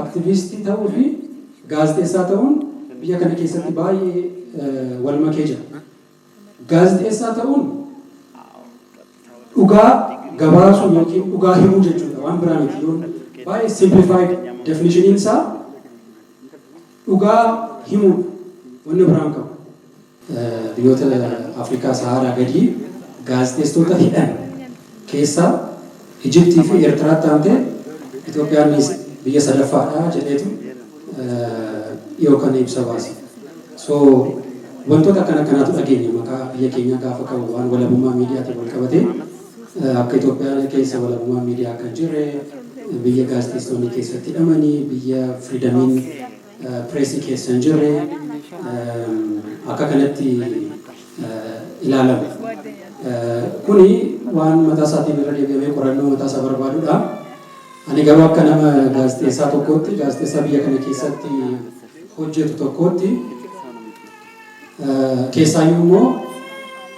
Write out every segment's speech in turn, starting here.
Aktiviistii ta'uu fi gaazexeessaa ta'uun biyya kana keessatti baay'ee wal makee jira. Gaazexeessaa ta'uun dhugaa gabaasuu yookiin dhugaa himuu jechuudha, waan biraa miti. Yoon baay'ee simplified definitioniin isaa dhugaa himuudha, wanni biraan qabu. Biyyoota Afrikaa Saharaa gadii gaazexeessitoota hidhan keessaa Ijiptii fi Eertiraatti aantee Itoophiyaan biyya sadaffaadha jedheetu dhiyoo kan ibsa baase. So wantoota akkana akkanaatu dhageenya. Maqaa biyya keenyaa gaafa qabu, waan walabummaa miidiyaatiin wal qabatee, akka Itoophiyaa keessa walabummaa miidiyaa akka hin jirre, biyya gaazexeessitoonni keessatti hidhamanii, biyya freedomiin pressii keessa hin jirre akka kanatti ilaalama. Kuni waan mataa isaatiin irra deebi'amee qorannoo mataa isaa barbaadudha. Ani garuu akka nama gaazexeessaa tokkootti, gaazexeessaa biyya kana keessatti hojjetu tokkootti, keessaayyuu immoo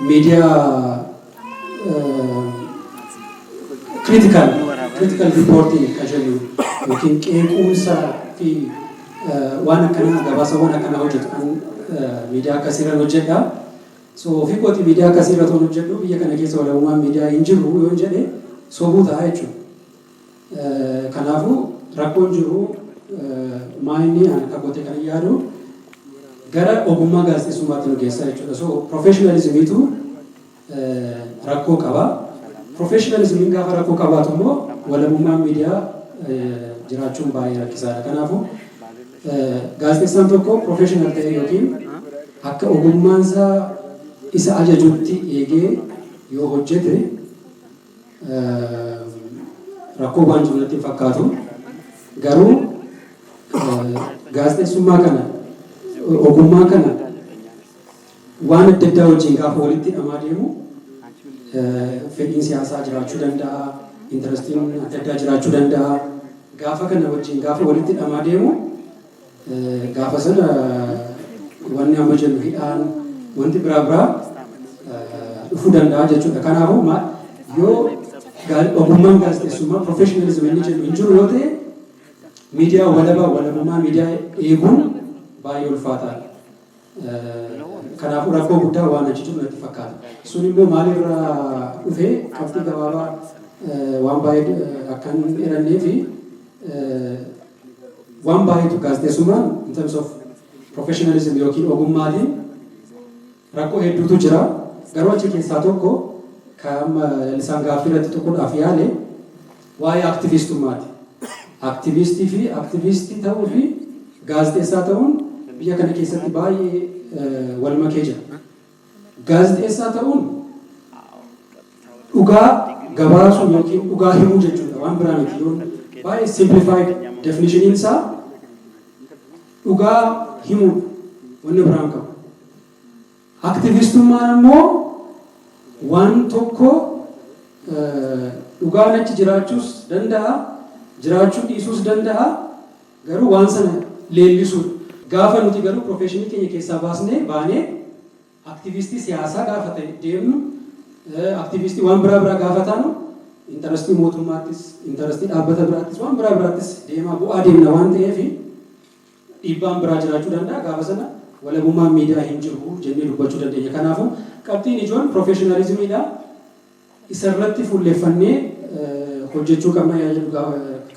miidiyaa critical reporting kan jennu yookiin qeequmsa fi waan akkanaa, gabaasawwan akkanaa hojjetu kan miidiyaa akkasiirra hojjedha. So ofii kooti miidiyaa akkasiirra toon hojjedhu, biyya kana keessa walabummaan miidiyaa hin jiru yoon jedhe sobuu ta'a jechuudha. Kanaafuu rakkoon jiru maa inni, ani akka kootee kan yaadu, gara ogummaa gaazexeessummaatti nu geessa jechuudha. So professionalismiitu rakkoo qaba. Professionalismiin gaafa rakkoo qabaatu immoo walabummaan miidiyaa jiraachuun baay'ee rakkisaadha. Kanaafuu gaazexeessaan tokko professional ta'e yookiin akka ogummaansaa isa ajajutti eegee yoo hojjete rakkoo waan jiru natti hin fakkaatu. Garuu gaazexeessummaa kana, ogummaa kana waan adda addaa wajjin gaafa walitti hidhamaa deemu, fedhiin siyaasaa jiraachuu danda'a, interestiin adda addaa jiraachuu danda'a. Gaafa kana wajjin gaafa walitti hidhamaa deemu, gaafa sana wanni amma jennu hidhaan wanti biraa biraa dhufuu danda'a jechuudha. Kanaafuu yoo ogummaan gaazexeessummaa, professionalism inni jennu hin jiru yoo ta'e, miidiyaa walabaa, walabummaa miidiyaa eeguun baay'ee ulfaataadha. Kanaafuu rakkoo guddaa waan achi jiru natti fakkaata. Sun immoo maalirraa dhufee? Qabxii gabaabaa, waan baay'ee akka hin dheerannee fi waan baay'eetu gaazexeessummaan in terms of professionalism yookiin ogummaatiin rakkoo hedduutu jira. Garuu achi keessaa tokko kan amma isaan gaaffii irratti tuquudhaaf yaale waa'ee aktivistummaati. Aktivistii fi aktivistii ta'uu fi gaazexeessaa ta'uun biyya kana keessatti baay'ee wal makee jira. Gaazexeessaa ta'uun dhugaa gabaasuu yookiin dhugaa himuu jechuudha, waan biraa miti. Yoon baay'ee simplified definitioniin isaa dhugaa himuudha, wanni biraan qabu. Aktivistummaan immoo waan tokko dhugaan achi jiraachuus danda'a, jiraachuu dhiisuus danda'a, garuu waan sana leellisuudha. Gaafa nuti garuu professionii keenya keessaa baasnee baanee aktivistii siyaasaa gaafa ta'e deemnu, aktivistii waan biraa biraa gaafa taanu, interestii mootummaattis, interestii dhaabbata biraattis, waan biraa biraattis deemaa bu'aa deemna waan ta'eef, dhiibbaan biraa jiraachuu danda'a. Gaafa sana walabummaan miidiyaa hin jiru jennee dubbachuu dandeenya. Kanaafuu qabxiin ijoon professionalismiidha. Isarratti fuulleeffannee hojjechuu qabna yaa jedhu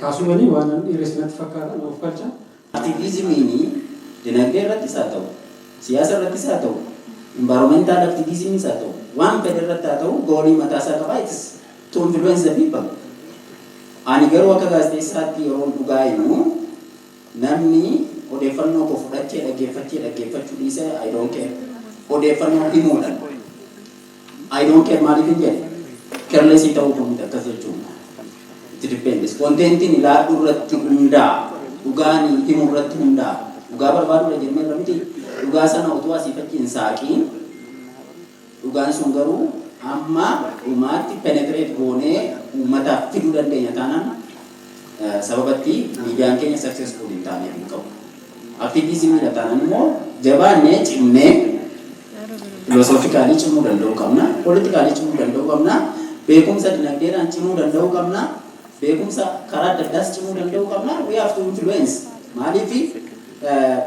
kaasuudhani waan dheeressu natti fakkaata, na of galcha. Activismiin dinagdee irrattis haa ta'u, siyaasa irrattis haa ta'u, environmental activismiis haa ta'u, waan fedhe irratti haa ta'u, goalii mataa isaa qaba. It's to influence the people. Ani garuu akka gaazexeessaatti yeroo dhugaa himu, namni odeeffannoo koo fudhachee dhaggeeffachee dhaggeeffachuu dhiisee, I don't care. Odeeffannoo himuudhaan. I don't care maaliif hin jedhe, carelessii ta'uu kun miti akkas jechuudha. It depends. Contentiin ilaaluu irratti hundaa'a. Dhugaan himuu irratti hundaa'a. Dhugaa barbaadudha jennee irra miti. Dhugaa sana utuu asii fachi hin saaqiin, dhugaan sun garuu amma dhumaatti penetrate goonee uummataaf fiduu dandeenya taanaan, sababatti miidiyaan keenya successful hin taaneef hin qabu. Activismiidha taanaan immoo jabaannee cimnee philosophically cimuu danda'uu qabna, politically cimuu danda'uu qabna, beekumsa dinagdeedhaan cimuu danda'uu qabna. Beekumsa karaa adda addaas cimuu danda'uu qabna. We have to influence. Maaliif,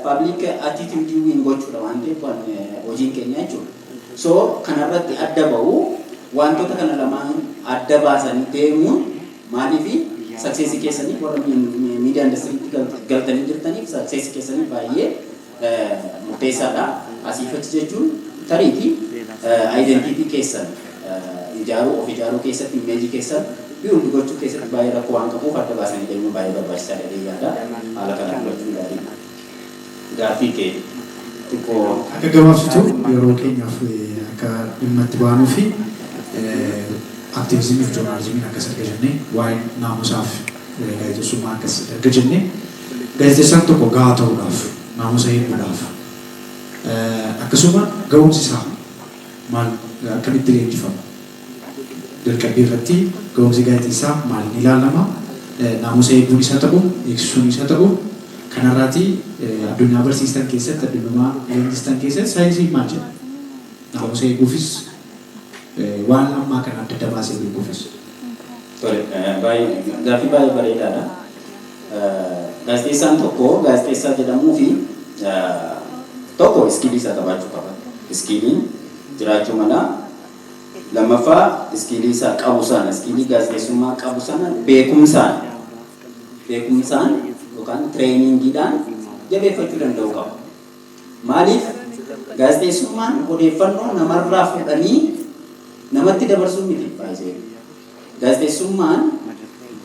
public attitude win gochuudha waan ta'eef waan hojiin keenya jechuudha. So kanarratti adda ba'u, wantoota kana lamaan adda baasanii deemuun, maaliif, successii keessanii warra miidiyaa industrytti galtanii jirtaniif successii keessanii baay'ee murteessaadha. Asiif achi jechuun tariitii identity keessan ijaaruu, of ijaaruu keessatti, imageii keessan build gochuu keessatti baay'ee rakkoo waan qabuuf adda baasanii deemuun baay'ee barbaachisaadha jedhee yaada. Haala kanaan fudhachuun gaariidha. Gaaffii kee xiqqoo Akka gabaabsitu yeroo keenyaaf akka dhimma itti baanuu fi activismii fi journalismiin akkas erga jennee, waa'ee naamusaaf gaazexeessummaa akkas erga jennee, gaazexeessaan tokko gahaa ta'uudhaaf, naamusa eeguudhaaf, akkasuma ga'umsi isaa maal, akkamitti leenjifama? Jalqabbii irratti ga'umsi gaazexeessaa maaliin ilaalama? Naamusa eeguun isa ta'u, eegsisuun isa ta'u, kanarraati addunyaa barsiistan keessatti, addunyaa leenjistan keessatti saayinsiin maal jedha? Naamusa eeguufis, waan ammaa kana adda adda baasee beekuufis. Tole, baay'ee gaaffii baay'ee bareedaadha. Gaazexeessaan tokko gaazexeessaa jedhamuu fi tokko skillii isaa qabaachuu qaba. Skilliin jiraachuu mala. Lammaffaa, skillii isaa qabu sana, skillii gaazexeessummaa qabu sana beekumsaan yookaan trainingiidhaan jabeeffachuu danda'uu qaba. Maaliif, gaazexeessummaan odeeffannoo namarraa fuudhanii namatti dabarsuu miti baay'ee. Gaazexeessummaan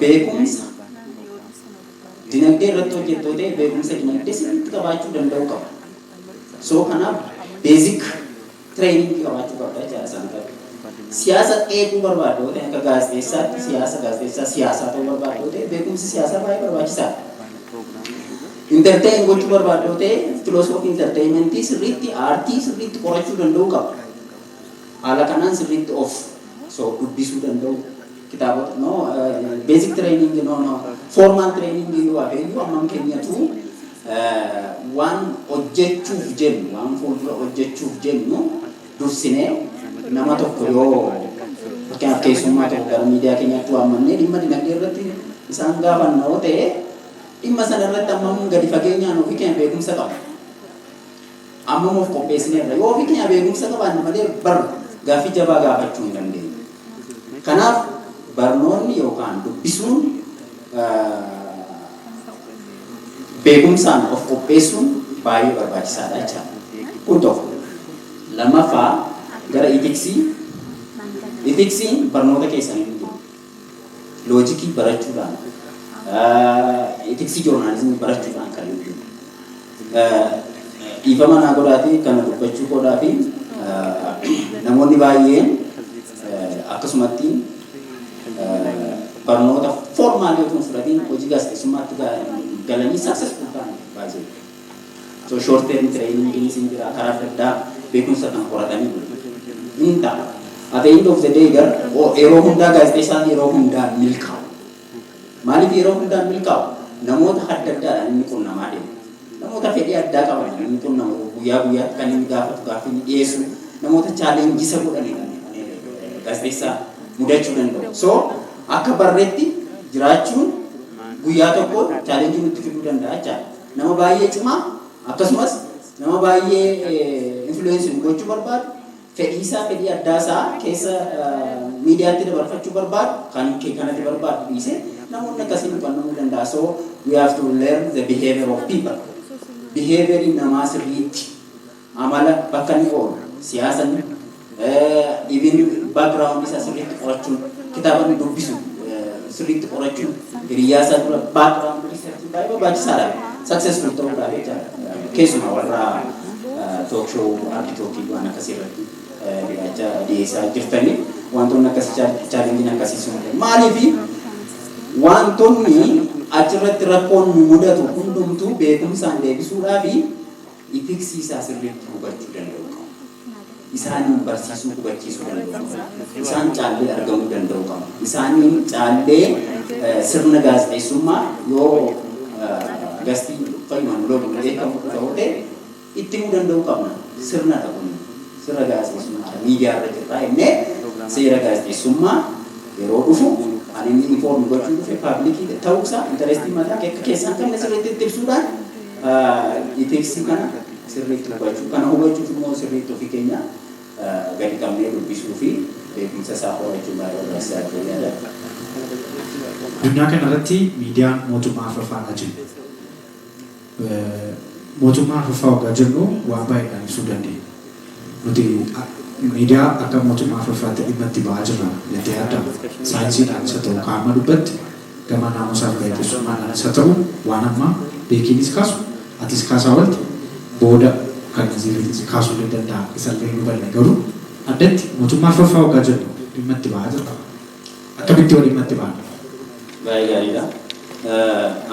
beekumsa dinagdee irratti hojjettoo ta'e, beekumsa dinagdee sirriitti qabaachuu danda'uu qaba. So kanaaf basic trainingii qabaachuu qabda jechaadha sana irratti. Siyaasa qeequu barbaadde yoo ta'e, akka gaazexeessaatti siyaasa, gaazexeessaa siyaasaa ta'uu barbaadde yoo ta'e, beekumsi siyaasaa baay'ee barbaachisaadha. Entertain gochuu barbaadde yoo ta'e, filosoofii entertainmentii sirriitti, aartii sirriitti qorachuu danda'uu qaba. Haala kanaan sirriitti of so dubbisuu danda'u, kitaabota, no basic training, no formal training yoo hafeeyyuu, hammam keenyatu waan hojjechuuf jennu, waan fuuldura hojjechuuf jennu dursinee nama tokko yoo, fakkeenyaaf, keessummaa tokko gara miidiyaa keenyaatti waammannee dhimma dinagdee irratti isaan gaafanna yoo ta'e, dhimma sana irratti hammam gadi fageenyaan ofii keenya beekumsa qaba? Hammam of qopheessineerra? Yoo ofii keenya beekumsa qabaanne malee bar gaaffii jabaa gaafachuu hin dandeenyu. Kanaaf barnoonni yookaan dubbisuun, beekumsaan of qopheessuun baay'ee barbaachisaadha jechaadha. Kun tokko. Lammaffaa, gara ethicsii. Ethicsiin barnoota keessanii ni jiru. Logicii barachuudhaan, ethicsii journalismii barachuudhaan kan inni jiru. Dhiifama naa godhaatii kana dubbachuu godhaa fi namoonni baay'een akkasumatti barnoota formalii otoo hin fudhatiin hojii gaazexeessummaatti galanii successful ta'an baay'ee. So short term training isin jira, karaa adda addaa beekumsa kan horatanii hin ta'a. At the end of the day gar yeroo hundaa gaazexeessaan yeroo hundaa milkaa'u. Maaliif yeroo hundaa milkaa'u? Namoota adda addaadhaan inni qunnamaa deema. Namoota fedhii addaa qaban inni qunnamu, guyyaa guyyaatti kan inni gaafatu, gaaffii inni dhiyeessu, namoota challengeisa godhanidha gaazexeessaa mudachuu danda'u. So akka barreetti jiraachuun guyyaa tokko challengeii nutti fiduu danda'a jechaadha. Nama baay'ee cimaa, akkasumas nama baay'ee influence gochuu barbaadu, fedhii isaa, fedhii addaa isaa keessa miidiyaatti dabarfachuu barbaadu, kan kee kanatti barbaadu dhiisee namoonni akkasiin qunnamuu danda'a. So we have to learn the behavior of people. Behavior namaa sirriitti, amala bakka inni oolu, siyaasa inni, even background isaa sirriitti qorachuun, kitaaba inni dubbisu sirriitti qorachuun, hiriyyaa isaa dura background research baay'ee barbaachisaadha. Successful ta'uudhaaf jechaadha. Keessumaa warra talk show, arti talkii waan akkasii irratti dhiyaachaa dhiyeessaa jirtanii, wantoonni akkasii, challengeiin akkasii sun maaliifi, wantoonni achirratti rakkoon nu mudatu hundumtuu beekumsaan deebisuudhaa fi ethicsii isaa sirriitti hubachuu danda'u qabu. Isaaniin barsiisuu, hubachiisuu danda'u qabu. Isaan caallee argamuu danda'u qabu. Isaaniin caallee sirna gaazexeessummaa yoo gastii fayyumaan lolu beekamu ta'uu ta'e itti himuu danda'uu qabna. Sirna kun sirna gaazexeessummaa miidiyaa irra jirra jennee seera gaazexeessummaa yeroo dhufu Kan inni inform gochuu dhufe public ta'uusaa, interestii mataa akka keessaan qabne sirriitti itti ibsuudhaan ethicsii kana sirriitti hubachuu. Kana hubachuuf immoo sirriitti ofii keenya gadi qabnee dubbisuu fi beekumsa isaa horachuu baay'ee barbaachisaa ta'ee yaada. Addunyaa kanarratti miidiyaan mootummaa afuraffaadha jenna. Mootummaa afuraffaa waggaa jennu waan baay'eedhaan ibsuu dandeenya. Nuti miidiyaa akka mootummaa afuraffaatti dhimma itti ba'aa jirra jettee yaadda? Saayinsiidhaan isa ta'u, qaama dubbatti gama naamusaa fi gaazexeessummaadhaan isa ta'u, waan amma beekiinis kaasu, atis kaasaa oolte, booda kan Naziiriitis kaasuu ni danda'a, isallee hin hubanne. Garuu addatti mootummaa afuraffaa waggaa jennu dhimma itti ba'aa jirra. Akkamitti yoo dhimma itti ba'an? Baay'ee gaariidha.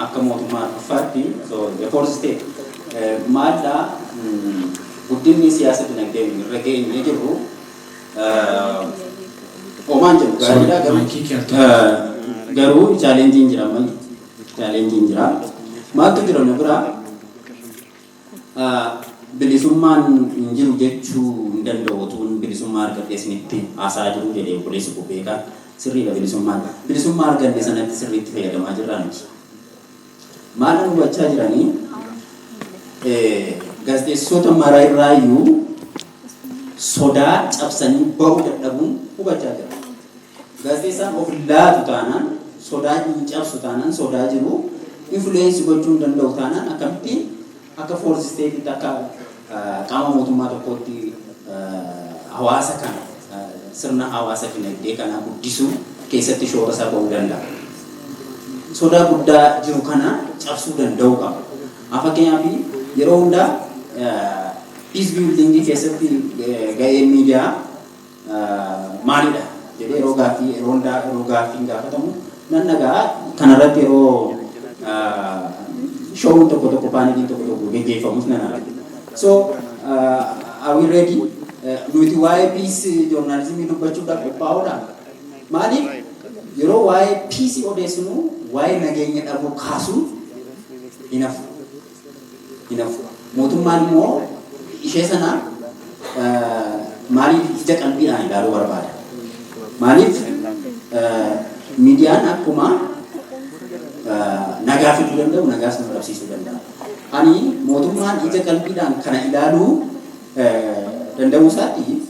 Akka mootummaa arfaffaatti, so the fourth state maaldha? Guddinni siyaasa dinagdee irra geenyee jirru homaan jedhu gaariidha, garuu Maayikii kee. Garuu challengeiin jira ammayyu, challengeiin jira. Maaltu jira nu bira? Bilisummaan hin jiru jechuu hin danda'u. Utuun bilisummaa argadhee isinitti haasaa jiru jedhee obboleessi koo beekaa sirriidha. Bilisummaa arganne sanatti sirriitti fayyadamaa jirraa nuti? Maal hubachaa jiranii, gaazexeessitoota mara irraayyuu sodaa cabsanii ba'uu dadhabuun hubachaa jira. Gaazexeessaan of laatu taanaan, sodaa hin cabsu taanaan, sodaa jiru influence gochuu hin danda'u taanaan, akkamittiin akka fourth stateitti, akka qaama mootummaa tokkootti hawaasa kana, sirna hawaasa dinagdee kanaa guddisuu keessatti shoora isaa ba'uu danda'a? Sodaa guddaa jiru kana cabsuu danda'uu qaba. Fakkeenyaaf, yeroo hundaa peace building keessatti ga'een miidiyaa maalidha jedhee yeroo gaaffii, yeroo hundaa yeroo gaaffiin gaafatamu nan dhagaa. Kanarratti yeroo showun tokko tokko, paneliin tokko tokko geggeeffamus nan arga. So are we ready? Nuti waa'ee peace journalismii dubbachuudhaaf qophaa'uudha? Maaliif yeroo waa'ee peace odeessinu waa'ee nageenya dhabuu kaasuun hin hafu. Hin hafu. Mootummaan immoo ishee sana maaliif ija qalbiidhaan ilaaluu barbaada? Maaliif miidiyaan akkuma nagaa fiduu danda'u, nagaas nama dhabsiisuu danda'a. Ani mootummaan ija qalbiidhaan kana ilaaluu danda'uu isaatti,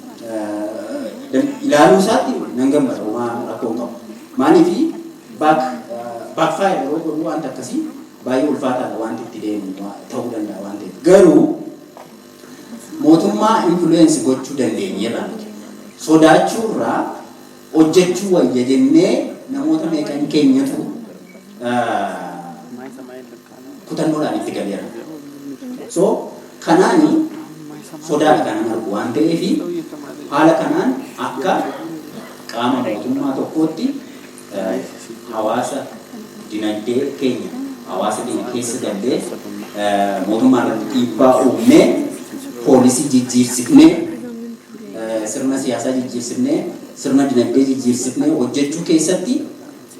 ilaaluu isaatti nan gammada, homaa rakkoo hin qabu. Maaliif backfire yeroo godhu wanta akkasii baay'ee ulfaataadha, wanti itti deemu ta'uu danda'a waan ta'eef. Garuu mootummaa influence gochuu dandeenyeerra miti. Sodaachuu irraa hojjechuu wayya jennee namoota meeqan keenyatu kutannoodhaan itti galeera? So kanaani sodaadha kanan argu waan ta'eef, haala kanaan akka qaama mootummaa tokkootti hawaasa dinagdee keenya, hawaasa keenya keessa gallee, mootummaa irratti dhiibbaa uumnee, poolisii jijjiirsifnee, sirna siyaasaa jijjiirsifnee, sirna dinagdee jijjiirsifnee hojjechuu keessatti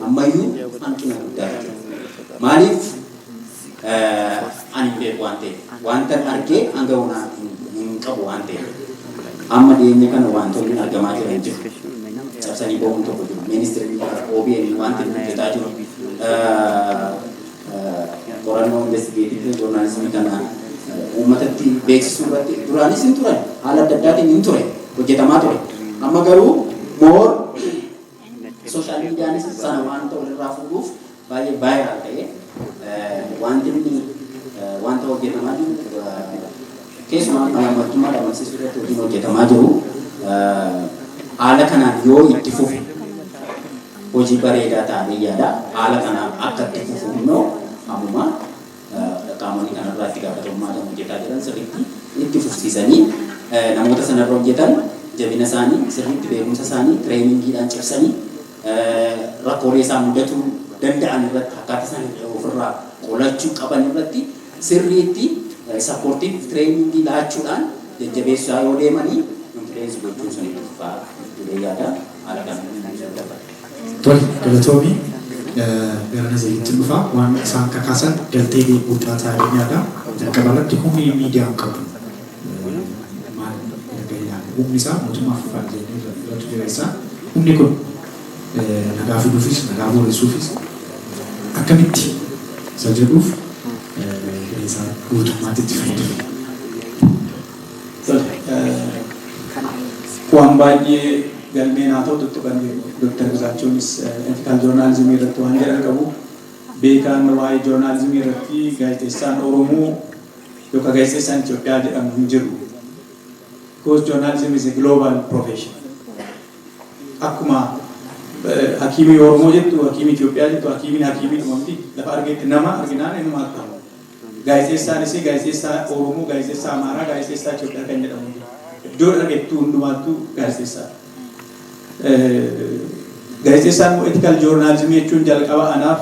ammayyuu hanqina guddaa jira. Maaliif ani hin beeku waan ta'eef, wanta argee hanga onaa hin qabu waan ta'eef, amma dhiyeenya kana wantoonni argamaa jiran jiru. Cabsanii ba'uun tokko jiru. Ministeerri OBN wanti inni hojjetaa jiru. Qorannoo investigative journalismii kana uummatatti beeksisuu irratti duraanis hin turan, haala adda addaatiin hin ture, hojjetamaa ture. Amma garuu more social mediaanis sana wanta walirraa fuudhuuf baay'ee viral ta'e, wanti inni wanta hojjetamaa jiru, keessumaa malaammaltummaa dhabamsiisuu irratti hojiin hojjetamaa jiru, haala kanaan yoo itti fufe hojii bareedaa ta'anii yaada. Haala kanaan akka itti fufu immoo ammuma qaamonni kanarraa itti gaafatamummaadhaan hojjetaa jiran sirriitti itti fufsiisanii, namoota sanarra hojjetan jabina isaanii sirriitti, beekumsa isaanii trainingiidhaan cimsanii, rakkoolee isaan mudatuu danda'an irratti akkaataa isaan ofirraa qolachuu qaban irratti sirriitti supportive trainingii laachuudhaan jajjabeessaa yoo deemanii, influence gochuun sun itti fufaa jedhee yaada. Haala kanaan. Tole, galatoomii. Gara Naziiritti dhufa. Waan isaan kakaasan galtee guddaa ta'ee yaada. Jalqaba irratti humni miidiyaan qabu maal erga ilaalle, humni isaa mootummaa fufaa jennee irratti jira isaa. Humni kun Nagaa fiduufis, nagaa booressuufis akkamitti isa jedhuuf gahee isaa guutummaatti itti fayyadamu. Waan baay'ee galmeen haa ta'u tuttuqaniiru. Dr. Gizaachuunis ethical journalism irratti waan jedhan qabu. Beekaan waa'ee journalism irratti gaazexeessaan Oromoo yookaan gaazexeessaan Itoophiyaa jedhamu hin jiru. Because journalism is a global profession. Akkuma hakiimii Oromoo jettu, hakiimii Itoophiyaa jettu, hakiimiin hakiimii dhumamti. Lafa argetti nama arginaan inuma akkama. Gaazexeessaanis gaazexeessaa Oromoo, gaazexeessaa Amaaraa, gaazexeessaa Itoophiyaa kan jedhamu jiru. Iddoo argettu hundumaattuu gaazexeessaa. Gaazexeessaan immoo ethical journalism jechuun jalqaba anaaf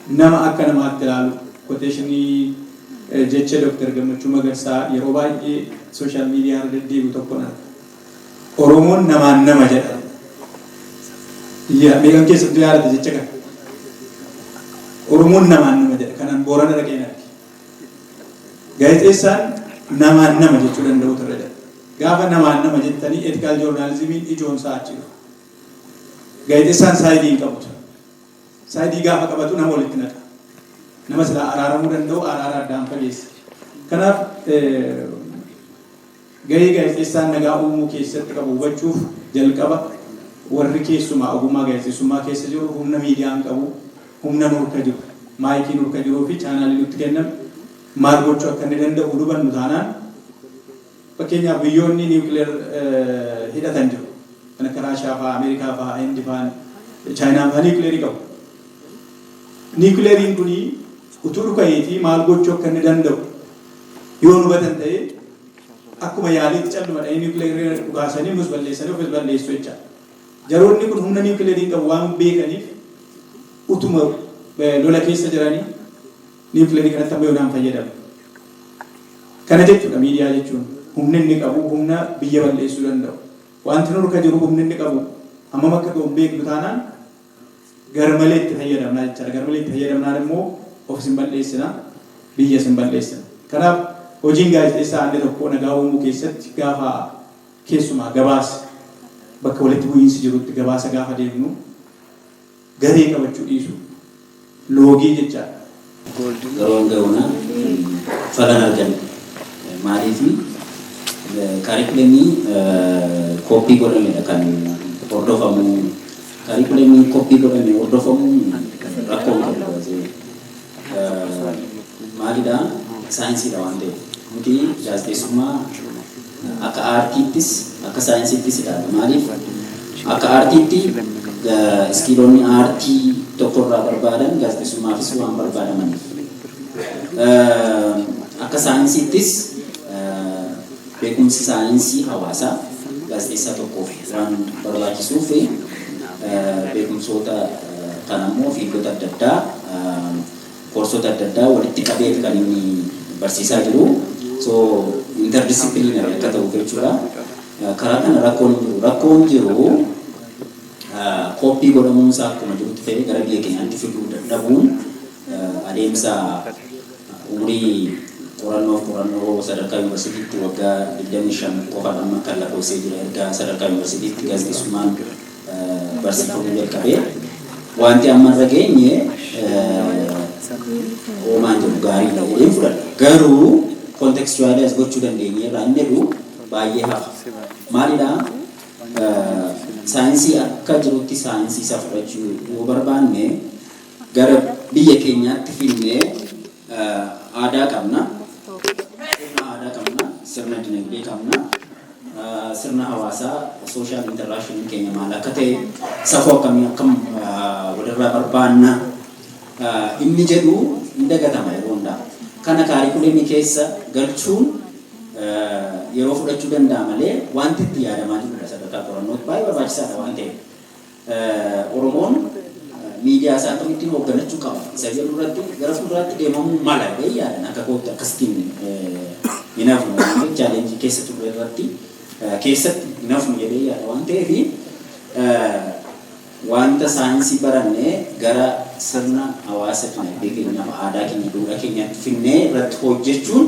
nama akka namaatti ilaalu, quotation jecha Dr. Gammachuu Magarsaa yeroo baay'ee social media irra deddeebi'u tokko na. "Oromoon namaan nama" jedha. Meeqan keessattuu yaadate jecha kana? "Oromoon namaan nama" jedha. Kanaan Boorana dhaqee arge. Gaazexeessaan namaan nama jechuu danda'u turre jedha. Gaafa namaan nama jettanii, ethical journalismiin ijoon isaa achi dhufa. Gaazexeessaan side hin qabatu. Side gaafa qabatu nama walitti naqa. Nama silaa araaramuu danda'u araara addaan fageessa. Kanaaf gahee gaazexeessaan nagaa uumuu keessatti qabu hubachuuf, jalqaba warri keessumaa ogummaa gaazexeessummaa keessa jiru humna miidiyaan qabu, humna nurka jiru, mic nurka jiruu fi channel nutti kenname maal gochuu akka inni danda'u hubannu taanaan, fakkeenyaaf biyyoonni nuclear hidhatan jiru. Kan akka Raashaa fa'aa, Ameerikaa fa'aa, Hindi fa'aa, Chaayinaan fa'aa nuclear qabu. Nucleariin kuni utuu dhuka'eetii maal gochuu akka inni danda'u yoo hubatan ta'e, akkuma yaaliitti calluma dhahee nuclear dhukaasanii nus balleessanii ofis balleessu jecha. Jaroonni kun humna nuclear qabu waan beekaniif, utuma lola keessa jiranii nuclear kanatti amma yoonaan fayyadamu. Kana jechuudha miidiyaa jechuun humni inni qabu humna biyya balleessuu danda'u. Wanti nurka jiru humni inni qabu hammam akka ga'u beeknu taanaan, garmalee itti fayyadamnaa jechaadha. Garmalee itti fayyadamnaan immoo of isin balleessina, biyya isin balleessina. Kanaaf hojiin gaazexeessaa inni tokko nagaa uumuu keessatti, gaafa keessumaa gabaasa bakka walitti bu'iinsi jirutti gabaasa gaafa deemnu, garee qabachuu dhiisu, loogii jechaadha. Garuu hanga yoonaa falan arganne. Maaliifi? Curriculum copy godhamedha kan hordofamu. Curriculum copy godhame hordofamu rakkoon qabu. Maalidha? Saayinsiidha waan ta'eef. Nuti gaazexeessummaa akka aartiittis akka saayinsiittis ilaalla. Maaliif? Akka aartiitti skillonni aartii tokkorraa barbaadan gaazexeessummaafis waan barbaadamaniif. Akka saayinsiittis beekumsi saayinsii hawaasaa gaazexeessaa tokkoof waan barbaachisuuf, beekumsoota kan ammoo fieldota adda addaa, koorsota adda addaa walitti qabeeti kan inni barsiisaa jiru. So interdisciplinary akka ta'uuf jechuudha. Karaa kana rakkoon hin jiru. Rakkoon jiru copy godhamuun isaa akkuma jirutti ta'e, gara biyya keenyaatti fiduu dadhabuun adeemsa umurii qorannoof qorannoo sadarkaa yuunivarsiitiitti waggaa 25 qofaadha amma kan lakkoofsee jira, erga sadarkaa yuunivarsiitiitti gaazexeessummaan barsiifamuu jalqabee. Wanti amma irra geenye oomaan jedhu gaariidha jedheen fudhadha. Garuu contextualize gochuu dandeenye irraa inni jedhu baay'ee hafa. Maalidhaa? Saayinsii akka jirutti saayinsii isaa fudhachuu yoo barbaanne, gara biyya keenyaatti finnee, aadaa qabna, sirna aadaa qabna, sirna dinagdee qabna, sirna hawaasaa, social interaction keenya maal akka ta'e, safuu akkamii akkam walirraa barbaanna inni jedhu hin dagatama yeroo hundaa. Kana curriculum keessa galchuun yeroo fudhachuu danda'a malee, wanti itti yaadamaa jirudha sadarkaa qorannootti baay'ee barbaachisaadha waan ta'eef. Oromoon miidiyaa isaa akkamittiin hoogganachuu qaba isa jedhu irratti gara fuulduraatti deemamuu mala jedhee yaadan. Akka kootti akkasittiin hin hafnu waan ta'eef, challenge keessa turre irratti keessatti hin hafnu jedhee yaada waan ta'eef, wanta saayinsii barannee gara sirna hawaasa dinagdee keenyaaf, aadaa keenya, duudhaa keenyaatti finnee irratti hojjechuun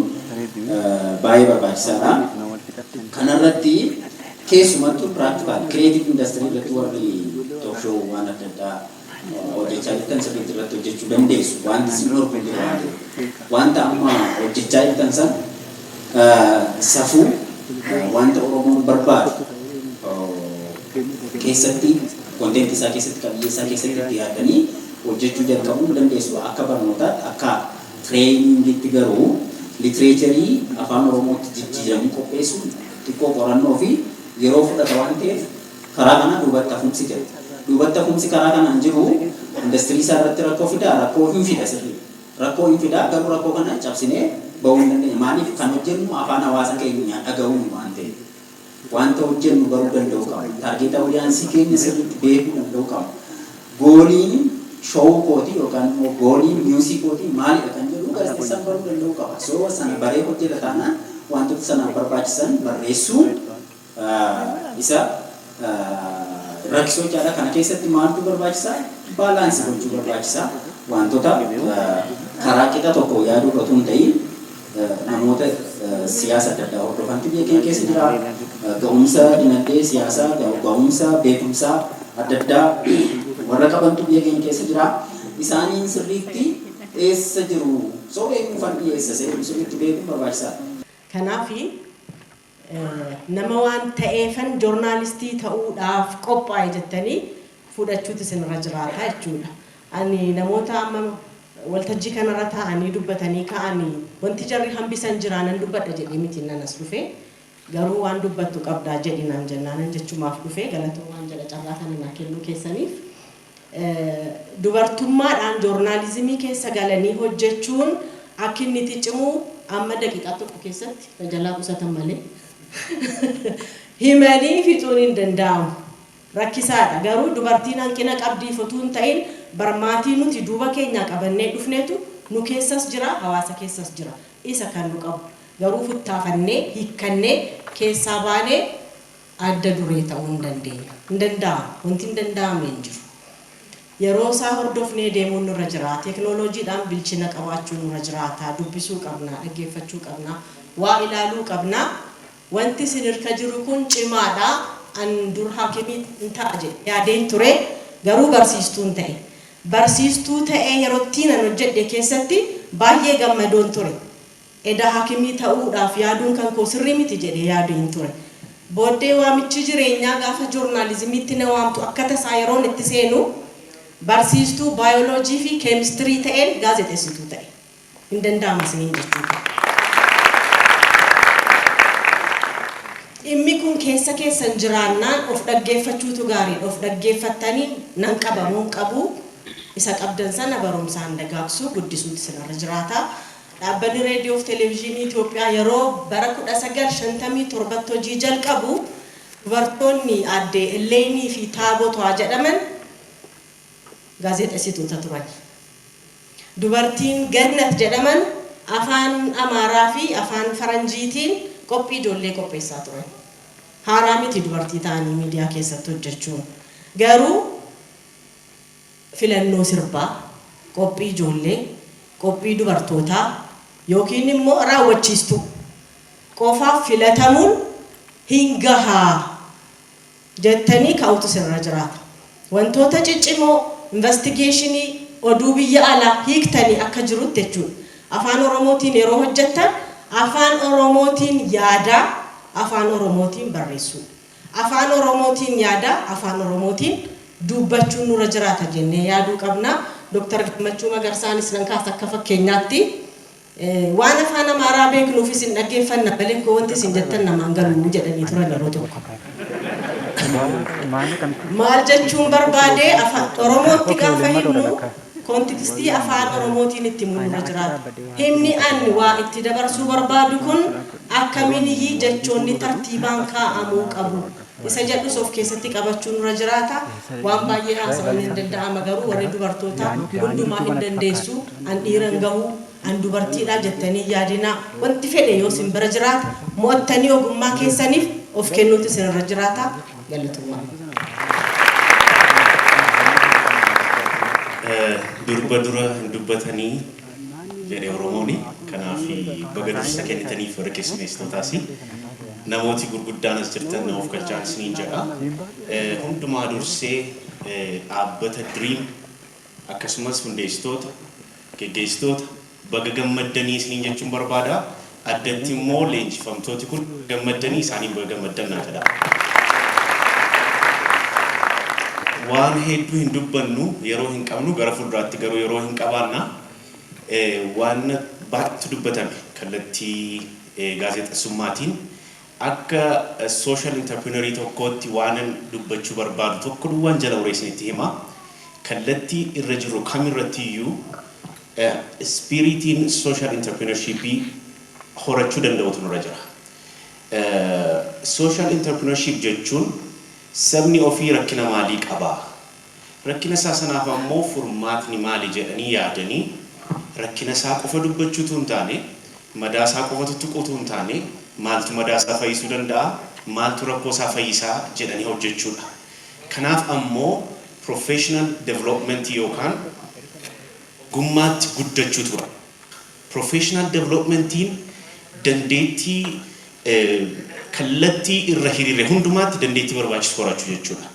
baay'ee barbaachisaadha. Kanarratti keessumattuu practical creative industry irratti warri Talk show waan adda addaa hojjechaa jirtan sirriitti irratti hojjechuu dandeessu. Wanti isin dhorku hin jiru waan ta'eef. Wanta amma hojjechaa jirtan san safuu wanta Oromoon barbaadu keessatti, content isaa keessatti, qabiyyee isaa keessatti itti yaadanii hojjechuu jalqabuu dandeessu. Akka barnootaatti, akka trainingitti garuu literature afaan Oromootti jijjiiranii qopheessuun xiqqoo qorannoo fi yeroo fudhata waan ta'eef, karaa kana duubatti hafumsi jira. Duubatti hafumsi karaa kanaan jiru industirii isaa irratti rakkoo fidaa? Rakkoo hin fida sirrii. Rakkoo hin fidaa, garuu rakkoo kana cabsinee bahuu hin dandeenya. Maaliif? Kan hojjennu afaan hawaasa keenya dhaga'uun waan ta'eef. Wanta hojjennu baruu danda'uu qabna. Target audience keenya sirriitti beekuu danda'uu qabna. Goaliin show kootii yookaan immoo goaliin news kootii maalidha kan jedhu gaazexeessaan baruu danda'uu qaba. So sana baree hojjeta taanaan, wantoota sanaaf barbaachisan barreessuun isa rakkisoo jechaadha. Kana keessatti maaltu barbaachisaa? Balance gochuu barbaachisaa. Wantoota karaa qixa tokko yaaduu irra hin ta'in, namoota siyaasa adda addaa hordofantu biyya keenya keessa jira. Ga'umsa dinagdee siyaasaa, ga'umsa beekumsaa adda addaa warra qabantu biyya keenya keessa jira. Isaaniin sirriitti eessa jiru? So eenyuufan dhiyeessa sirriitti beekuun barbaachisaadha. Kanaafi nama waan ta'eefan joornaalistii ta'uudhaaf qophaa'e jettanii fudhachuutu isinirra jiraata jechuudha. Ani namoota amma waltajjii kanarra taa'anii dubbatanii ka'anii, wanti jarri hambisan jiraanan dubbadha jedhee miti nan as dhufe, garuu waan dubbattu qabdaa jedhi naan jennaanan jechumaaf dhufe. Galatoo waan jedha carraa kana naa kennuu keessaniif. Dubartummaadhaan joornaalizimii keessa galanii hojjechuun akka inni itti cimu amma daqiiqaa tokko keessatti na jalaa qusatan malee himanii fixuun hin danda'amu. Rakkisaadha. Garuu dubartiin hanqina qabdiif utuu hin ta'in, barmaatii nuti duuba keenyaa qabannee dhufneetu nu keessas jira, hawaasa keessas jira. Isa kan nu qabu. Garuu futtaafannee, hiikkannee, keessaa baanee adda duree ta'uu hin dandeenya. Hin danda'amu. Wanti hin danda'amne hin jiru. Yeroo isaa hordofnee deemuun nurra jira. Teeknooloojiidhaan bilchina qabaachuun nurra jiraata. Dubbisuu qabna, dhaggeeffachuu qabna, waa ilaaluu qabna. Wanti isin hirka jiru kun cimaadha. An dur hakimii hin ta'a jedhe yaadeen ture, garuu barsiistuun ta'e. Barsiistuu ta'ee yerootti nan hojjedhe keessatti baay'ee gammadoon ture. Eda hakimii ta'uudhaaf yaaduun kan koo sirrii miti jedhee yaadeen ture. Booddee waamichi jireenyaa gaafa joornaalizimiitti na waamtu, akka tasaa yeroon itti seenu barsiistuu baayoloojii fi keemistirii ta'een gaazexeessituu ta'e. Hin danda'ama isiniin jechuudha. Dhimmi kun keessa keessan jiraannaan of dhaggeeffachuutu gaariidha. Of dhaggeeffattanii nan qabamuu hin qabu. Isa qabdan sana barumsaan dagaagsuu, guddisuutu isinirra jiraata. Dhaabbanni reediyoo fi televezyiinii Itoophiyaa yeroo bara 1957tti hojii jalqabu, dubartoonni aadde Elleenii fi Taabotaa jedhaman gaazexeessitoota turan. Dubartiin Gannat jedhaman afaan Amaaraa fi afaan Faranjiitiin qophii ijoollee qopheessaa turan. Haaraa miti dubartii ta'anii miidiyaa keessatti hojjechuun. Garuu filannoo sirbaa, qophii ijoollee, qophii dubartootaa yookiin immoo raawwachiistuu qofaaf filatamuun hin gahaa jettanii ka'utu isinirra jiraata. Wantoota ciccimoo, investigation, oduu biyya alaa hiiktanii akka jirutti jechuudha. Afaan Oromootiin yeroo hojjettan afaan Oromootiin yaadaa, afaan Oromootiin barreessuu. Afaan Oromootiin yaadaa, afaan Oromootiin dubbachuun nurra jiraata jennee yaaduu qabna. Dooktar Gammachuu Magarsaanis nan kaasa akka fakkeenyaatti. Waan afaan Amaaraa beeknuuf isin dhaggeeffanna malee koo wanti isin jettan namaan galu jedhanii turan yeroo tokko. Maal jechuun barbaade, afaan Oromootti gaafa himnu context afaan Oromootiin itti himuun nurra jiraata. Himni ani waa itti dabarsuu barbaadu kun akkamiin jechoonni tartiibaan kaa'amuu qabu. Isa jedhus of keessatti qabachuu nurra jiraata. Waan baay'ee haasa'uun hin danda'ama, garuu warri dubartootaa hundumaa hin dandeessu. An dhiira hin gahu, an dubartiidha jettanii yaadinaa. Wanti fedhe yoo isin bira jiraata, mo'attanii ogummaa keessaniif of kennuutu isinirra jiraata. Galatoomaa. Durba dura hin dubbatanii jedhe Oromooni. Kanaaf baga dursa kennitaniif warra keessummeessitootaas. Namooti gurguddaan as jirtan nama of galchaan isiniin jedha. Hundumaa dursee Dhaabbata Dream akkasumas hundeessitoota, geggeessitoota baga gammaddanii isiniin jechuun barbaada. Addatti immoo leenjifamtooti kun gammaddanii isaaniin baga gammaddan naa jedha. Waan hedduu hin dubbannu, yeroo hin qabnu, gara fuulduraatti garuu yeroo hin qabaanna. Waan baay'eetu dubbatame kallattii gaazexeessummaatiin. Akka social entrepreneurii tokkootti waanan dubbachuu barbaadu tokko duwwaan jala muree isinitti hima. Kallattii irra jiru kamirratti iyyuu spiritiin social entrepreneurshipii horachuu danda'utu nurra jira. Social entrepreneurship jechuun sabni ofii rakkina maalii qabaa? Rakkina isaa sanaaf ammoo furmaatni maali jedhanii yaadanii, rakkina isaa qofa dubbachuutu hin taane, madaa isaa qofa tuttuquutu hin taane, maaltu madaa isaa fayyisuu danda'a, maaltu rakkoo isaa fayyisaa jedhanii hojjechuudha. Kanaaf ammoo professional development yookaan ogummaatti guddachuu tura. Professional developmentiin dandeettii kallattii irra hiriire hundumaatti dandeettii barbaachisu horachuu jechuudha.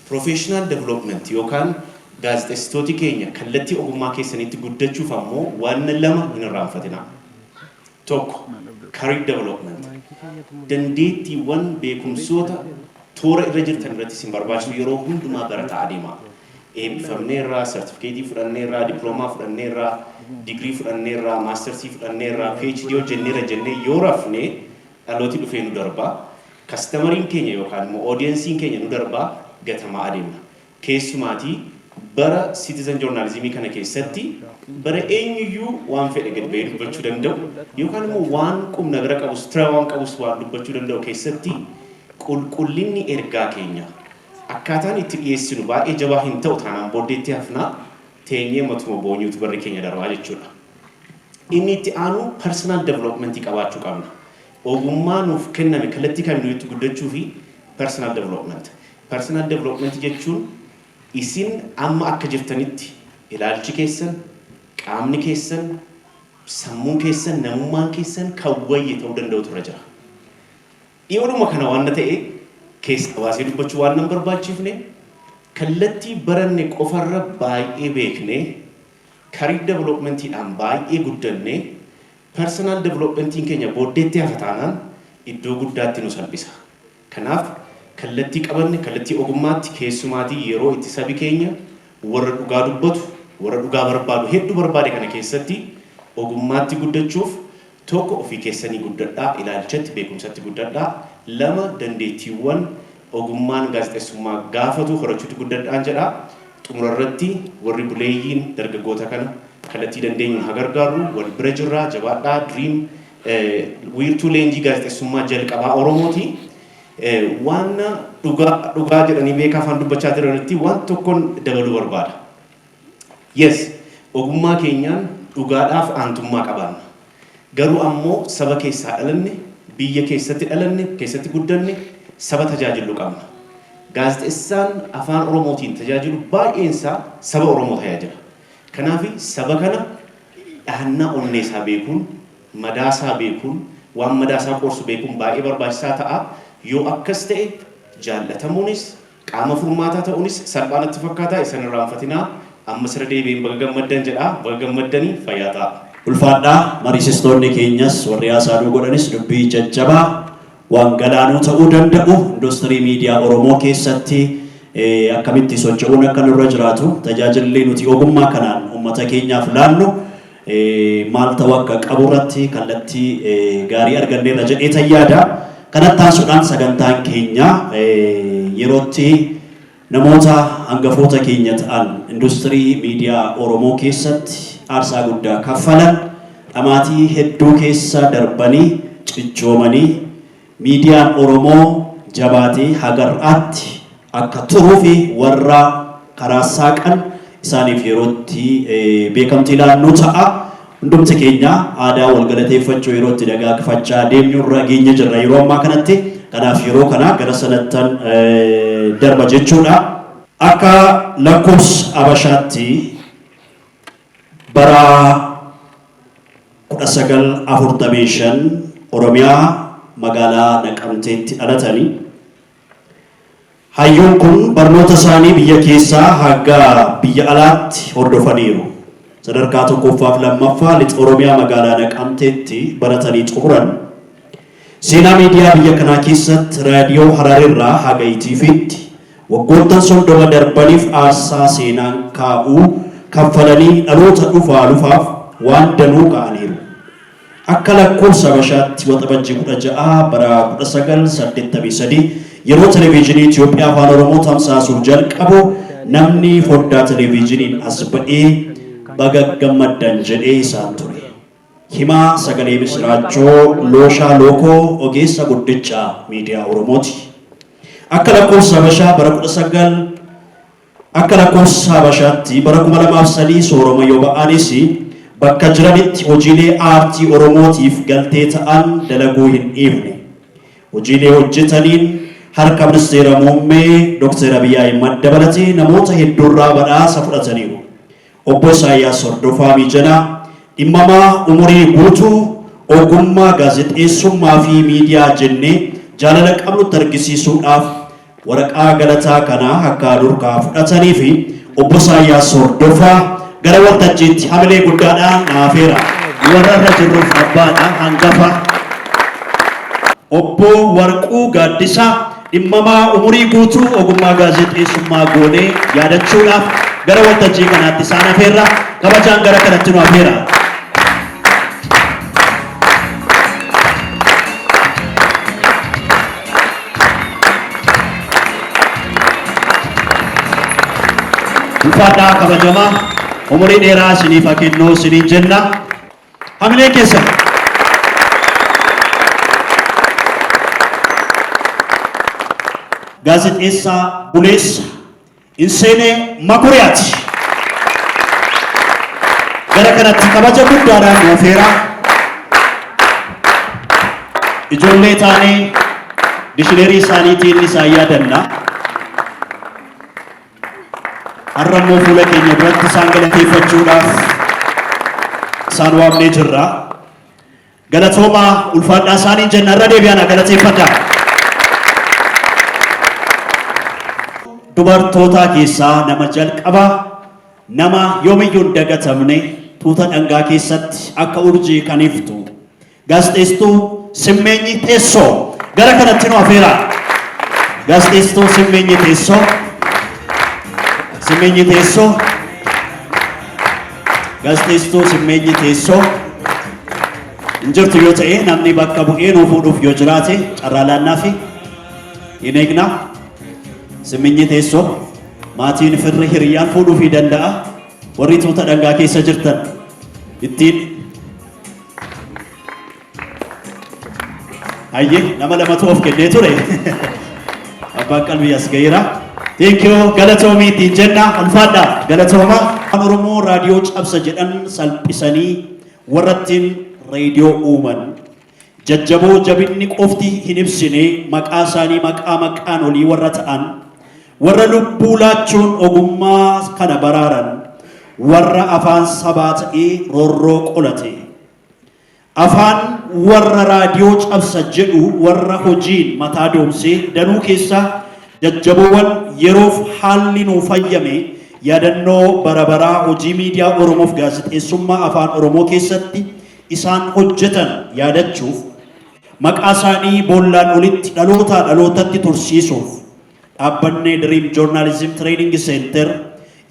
Professional development yookaan gaazexeessitooti keenya kallattii ogummaa keessanitti guddachuuf ammoo waan lama hin irraanfatinaa. Tokko, career development. Dandeettiiwwan, beekumsoota toora irra jirtan irratti isin barbaachisu yeroo hundumaa barataa adeemaa. Eebbifamneerraa, sartifikeetii fudhanneerraa, diploomaa fudhanneerraa, digirii fudhanneerraa, maastarsii fudhanneerraa, PhD hojjenneerra jennee yoo rafne, dhalooti dhufee nu darbaa. Customeriin keenya yookaan immoo audienceiin keenya nu darbaa, gatamaa adeemna. Keessumaatii bara citizen journalismii kana keessatti, bara eenyuyyuu waan fedhe gad ba'ee dubbachuu danda'u yookaan immoo waan qubna bira qabus, tira waan qabus waan dubbachuu danda'u keessatti, qulqullinni ergaa keenya akkaataan itti dhiyeessinu baay'ee jabaa hin ta'u taanaan, booddeetti hafnaa, teenyee matuma boonyuutu barri keenya darbaa jechuudha. Inni itti aanu personal developmentii qabaachuu qabna. Ogummaa nuuf kenname kallattii kamiinuu itti guddachuu fi personal development. Personal development jechuun isin amma akka jirtanitti ilaalchi keessan, qaamni keessan, sammuun keessan, namummaan keessan kan wayye ta'uu danda'utu irra jira. Dhiyoodhuma kana waan ta'e keessa baasee dubbachuu waan nan barbaachifne, kallattii baranne qofarra baay'ee beekne, career developmentiidhaan baay'ee guddanne, personal developmentiin keenya booddeetti hafa taanaan iddoo guddaatti nu salphisa. Kanaaf kallattii qabanne, kallattii ogummaatti, keessumaatii yeroo itti sabi keenya warra dhugaa dubbatu, warra dhugaa barbaadu hedduu barbaade kana keessatti, ogummaatti guddachuuf, tokko, ofii keessanii guddadhaa, ilaalchatti, beekumsatti guddadhaa; lama, dandeettiiwwan ogummaan gaazexeessummaa gaafatu horachuutti guddadhaan jedha. Xumura irratti warri buleeyyiin dargaggoota kana kallattii dandeenyuun haa gargaarru, wal bira jirraa, jabaadhaa. Dream wiirtuu leenjii gaazexeessummaa jalqabaa Oromooti. Waan dhugaa dhugaa jedhanii beekaa afaan dubbachaa jiranitti waan tokkoon dabaluu barbaada. Yes, ogummaa keenyaan dhugaadhaaf aantummaa qabaanna. Garuu ammoo saba keessaa dhalanne, biyya keessatti dhalanne, keessatti guddanne, saba tajaajiluu qabna. Gaazexeessaan afaan Oromootiin tajaajilu baay'een isaa saba Oromoo tajaajila. Kanaaf saba kana dhahannaa onnee isaa beekuun, madaasaa beekuun, waan madaasaa qorsu beekuun baay'ee barbaachisaa ta'a. Yoo akkas ta'e jaallatamuunis qaama furmaataa ta'uunis salphaa natti fakkaata. Isan irraanfatinaa. Amma sirra deebi'een baga gammaddan jedha. Baga gammaddanii, fayyaa ta'a. Ulfaadhaa, mariisistoonni keenyas warri haasaaduu godhanis dubbii jajjabaa waan galaanuu ta'uu danda'u, industirii miidiyaa Oromoo keessatti akkamitti socho'uun akka nurra jiraatu, tajaajilli nuti ogummaa kanaan uummata keenyaaf laannu maal ta'uu akka qabu irratti kallattii gaarii arganneerra jedhee tayyaada. Kanatti aansuudhaan sagantaan keenya yerootti namoota hangafoota keenya ta'an, industirii miidiyaa Oromoo keessatti aarsaa guddaa kaffalan, dhamaatii hedduu keessa darbanii cichoomanii miidiyaan Oromoo jabaatee hagar'aatti akka turuu fi warra karaa saaqan isaaniif yerootti beekamtii laannu ta'a. Hundumti keenya aadaa wal galateeffachuu yeroo itti dagaagfachaa deemnu irra geenye jirra yeroo ammaa kanatti. Kanaaf yeroo kana gara sanattan darba jechuudha. Akka lakkoofsa Abashaatti bara 1945 Oromiyaa magaalaa Naqamteetti dhalatanii. Hayyuun kun barnoota isaanii biyya keessaa hanga biyya alaatti hordofaniiru. Sadarkaa tokkoffaa fi lammaffaa Lixa Oromiyaa magaalaa Naqamteetti baratanii xumuran. Seenaa miidiyaa biyya kanaa keessatti Raadiyoo Hararirraa haga ETVtti waggoottan 30 darbaniif aarsaa seenaan kaa'u kaffalanii dhaloota dhufaa lufaaf waan danuu kaa'aniiru. Akka lakkoofsa Habashaatti Waxabajjii 16 bara 1983 yeroo Televiizyinii Itoophiyaa Afaan Oromoo tamsaasuuf jalqabu namni foddaa televiizyiniin as ba'ee baga gammaddan jedhee isaan ture. Himaa sagalee misiraachoo Looshaa Lookoo ogeessa guddicha miidiyaa Oromooti. Akka lakkoofsa Habashaa bara 19 Akka lakkoofsa Habashaatti bara 2003 sooroma yoo ba'anis bakka jiranitti hojiilee aartii Oromootiif galtee ta'an dalaguu hin dhiifne. Hojiilee hojjetaniin harka Ministeera Muummee Dr. Abiy Ahimad dabalatee namoota hedduurraa badhaasa fudhataniiru. Obbo Isaayyaas Hordofaa Miijanaa dhimmamaa umurii guutuu ogummaa gaazexeessummaa fi miidiyaa jennee jaalala qabnutti argisiisuudhaaf waraqaa galataa kana akka nurkaa fudhatanii fi Obbo Isaayyaas Hordofaa gara waltajjiitti hamilee guddaadhaan na afeera. Warra irra jirruuf abbaadha, hangafa. Obbo Warquu Gaaddisaa dhimmamaa umurii guutuu ogummaa gaazexeessummaa goonee yaadachuudhaaf gara waltajjii kanaatti isaan afeerra. Kabajaan gara kanatti nu afeera. Ulfaadhaa, kabajamaa, umurii dheeraa isiniif haa kennu isiniin jenna. Hamileen keessan. Gaazexeessaa buleessa Inseenee Makuriyaati. Gara kanatti kabaja guddaadhaan nu afeera. Ijoollee taanee dishineerii isaaniitiin isaan yaadanna. Har'a immoo fuula keenya duratti isaan galateeffachuudhaaf isaan waamnee jirra. Galatoomaa, ulfaadhaa isaaniin jenna, irra deebi'aa galateeffadhaa. Dubartootaa keessaa nama jalqabaa, nama yoomiyyuu hin dagatamne, tuuta dhangaa keessatti akka urjii kan iftu, gaazexeessituu Simmeenyi Teessoo gara kanatti nu afeera. Gaazexeessituu Simmeenyi Teessoo. Simmeenyi Teessoo. Gaazexeessituu Simmeenyi Teessoo. Hin jirtu yoo ta'e, namni bakka bu'ee nuu fuudhuuf yoo jiraate carraa laannaa fi hin eegna. Simmeenyi Teessoo maatiin, firri, hiriyyaan fuudhuufii danda'a. Warri tuuta dhangaa keessa jirtan ittiin Hayyee, nama lamatu of kennee ture. Abbaan qalbii as gaheera. Thank you, galatoomii ittiin jenna, ulfaadha, galatooma. Afaan Oromoo raadiyoo cabsa jedhan salphisanii warra ittiin reediyoo uuman. Jajjaboo jabinni qofti hin ibsine, maqaa isaanii maqaa maqaan olii warra ta'an, warra lubbuu laachuun ogummaa kana baraaran, warra afaan sabaa ta'ee roorroo qolate. Afaan warra raadiyoo cabsa jedhu warra hojiin mataa doomsee danuu keessaa jajjaboowwan yeroof haalli nuu fayyame yaadannoo bara baraa hojii miidiyaa Oromoof gaazexeessummaa Afaan Oromoo keessatti isaan hojjetan yaadachuuf, maqaa isaanii boollaan olitti dhalootaa dhalootatti tursiisuuf dhaabbanni Dream Journalism Training Center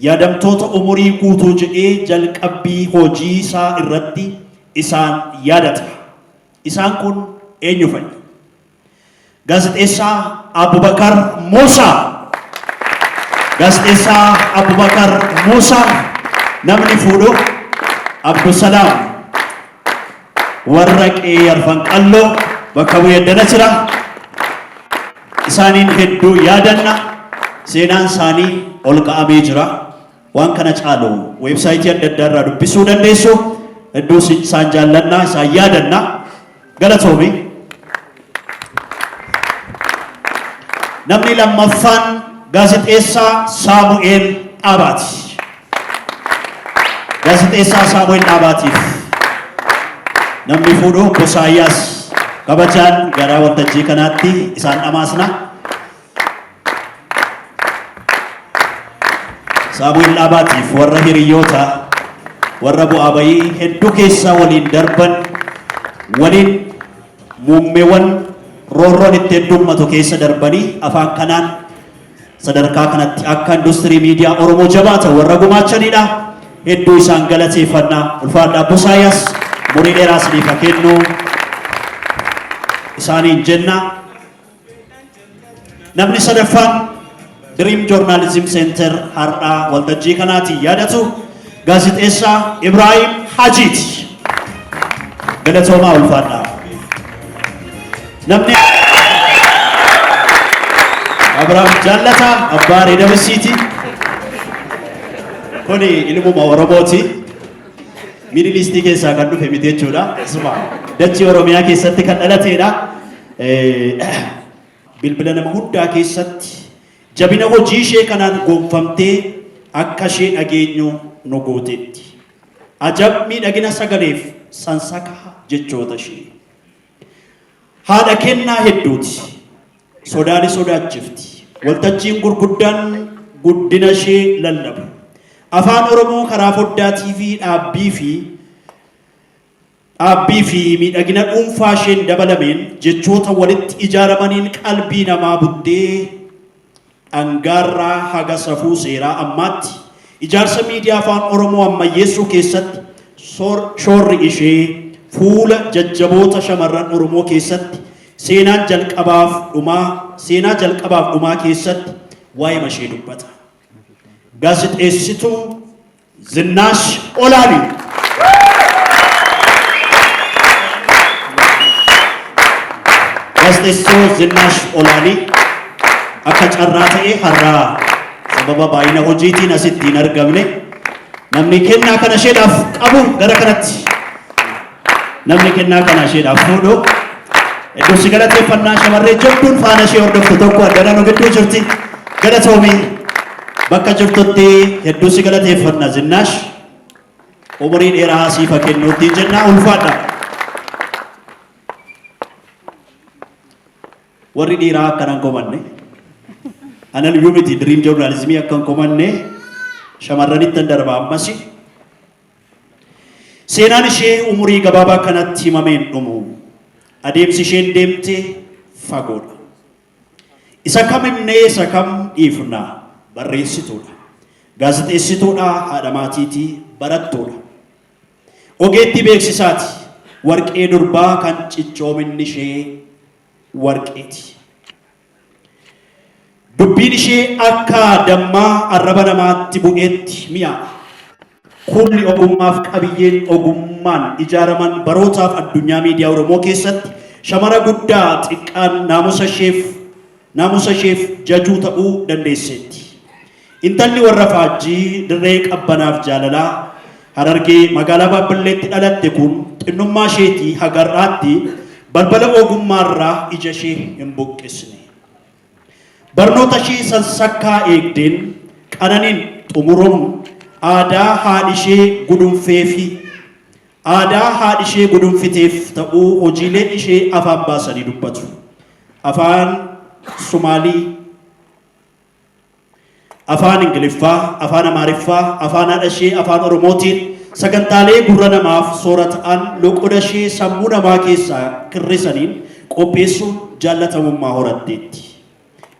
yaadamtoota umurii guutuu jedhee jalqabbii hojii isaa irratti isaan yaadata. Isaan kun eenyu fa'i? Gaazexeessaa Abubakar Muusaa. Gaazexeessaa Abubakar Muusaa namni fuudhu Abdusalaam warra qe'ee Arfan Qalloo bakka bu'ee addana jira. Isaaniin hedduu yaadanna. Seenaan isaanii ol ka'amee jira. Waan kana caalu weebsaayitii adda addaa irraa dubbisuu dandeessu. Hedduu isaan jaallanna, isaan yaadanna. Galatoomi. Namni lammaffaan gaazexeessaa Saamu'eel Dhaabaati. Gaazexeessaa Saamu'eel Dhaabaatiif namni fuudhu obbo Isaayyaas kabajaan gara waltajjii kanaatti isaan dhamaasna. Saamu'eel Dhaabaatiif warra hiriyoota, warra bu'aa bayii hedduu keessaa waliin darban, waliin muummeewwan roorroon itti heddummatu keessa darbanii afaan kanaan sadarkaa kanatti akka industirii miidiyaa Oromoo jabaa ta'u warra gumaachanidha. Hedduu isaan galateeffannaa. Ulfaadhaa Busaayaas umurii dheeraa isiniif haa kennu isaaniin jenna. Namni sadaffaan Dream Journalism Center har'aa waltajjii kanaatiin yaadatu gaazexeessaa Ibraahim Hajiiti. Galatoomaa, ulfaadhaa. Namni Abrahaam Jaallataa abbaa Reedamisiiti. Kuni ilmuma Oromooti. Middle East keessaa kan dhufe miti jechuudha. Isuma dachii Oromiyaa keessatti kan dhalateedha. Bilbila nama hundaa keessatti jabina hojii ishee kanaan gonfamtee akka ishee dhageenyu nu gooteetti. Ajab miidhagina sagaleef sansakaa jechoota ishee. Haadha kennaa hedduuti. Sodaani sodaachifti. Waltajjiin gurguddaan guddina ishee lallabu. Afaan Oromoo karaa foddaa TV dhaabbii fi miidhagina dhuunfaa isheen dabalameen jechoota walitti ijaaramaniin qalbii namaa buttee dhangaarraa haga safuu seeraa ammaatti ijaarsa miidiyaa afaan Oromoo ammayyeessuu keessatti shoorri ishee fuula jajjaboota shamarran Oromoo keessatti seenaa jalqabaaf dhumaa keessatti waa'ee ishee dubbata. Gaazexeessituu Zinnaash Olaanii. Gaazexeessituu Zinnaash Olaanii akka carraa ta'e har'aa sababa baay'ina hojiitiin asitti hin argamne. Namni kennaa kana isheedhaaf qabu gara kanatti, namni kennaa kana isheedhaaf fuudhu, iddoo si galateeffannaa. Shamarree jabduun faana ishee hordoftu tokko addana nu gidduu jirti. Galatoomii, bakka jirtutti hedduu si galateeffanna. Zinnaash, umurii dheeraa siif haa kennuutti jennaa, ulfaadha. Warri dhiiraa akkanan komanne, anan iyyuu miti, Dream Journalismii akkan komanne, shamarranitti darba ammasi. Seenaan ishee umurii gabaabaa kanatti himameen dhumu. Adeemsi isheen deemte fagoodha. Isa kam himnee isa kam dhiifna? Barreessituudha. Gaazexeessituudha, haadha maatiitii, barattuudha. Ogeettii beeksisaati. Warqee durbaa kan cichoominni ishee warqeeti. Dubbiin ishee akka dammaa arraba namaatti bu'eetti mi'aa'a. Kulli ogummaaf qabiyyeen ogummaan ijaaraman barootaaf addunyaa miidiyaa Oromoo keessatti shamara guddaa xiqqaan naamusa isheef jajuu ta'uu dandeesseetti. Intalli warra Faajjii dirree qabbanaaf jaalalaa Harargee magaalaa Baabilleetti dhalatte kun xinnummaa isheetii haga har'aatti balbala ogummaarraa ija ishee hin buqqisne. Barnoota ishee sansakkaa eegdeen qananiin xumuruun aadaa haadhi ishee gudunfiteef ta'uu hojiileen ishee afaan baasanii dubbatu. Afaan Sumaalii, afaan Ingiliffaa, afaan Amaariffaa, afaan haadha ishee afaan Oromootiin sagantaalee gurra namaaf soora ta'an loqoda ishee sammuu namaa keessaa kirrisaniin qopheessuun jaallatamummaa horatteetti.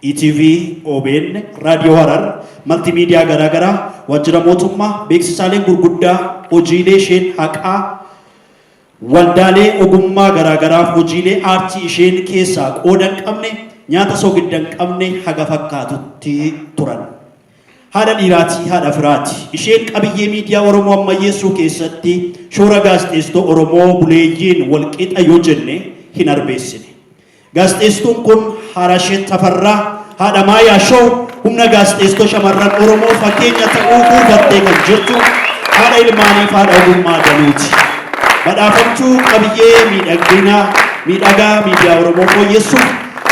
ETV, OBN, Raadiyoo Harar, maltiimiidiyaa garaagaraa, waajjira mootummaa, beeksisaaleen gurguddaa hojiilee isheen haqaa, waldaalee ogummaa garaagaraaf hojiilee aartii isheen keessaa qooda hin qabne, nyaata soogidda hin qabne haga fakkaatutti turan. Haadha dhiiraatii, haadha firaati. Isheen qabiyyee miidiyaa Oromoo ammayyeessuu keessatti shoora gaazexeessitoota Oromoo buleeyyiin walqixa yoo jenne hin arbeessine. Gaazexeessituun kun Harasheet Tafarraa, haadha Maayaa Show, humna gaazexeessitoota shamarran Oromoo fakkeenya ta'uu kuufattee kan jirtu, haadha ilmaaniif haadha ogummaa danuuti. Badhaafamtuu qabiyyee miidhagina miidhagaa miidiyaa Oromoo fooyyessuuf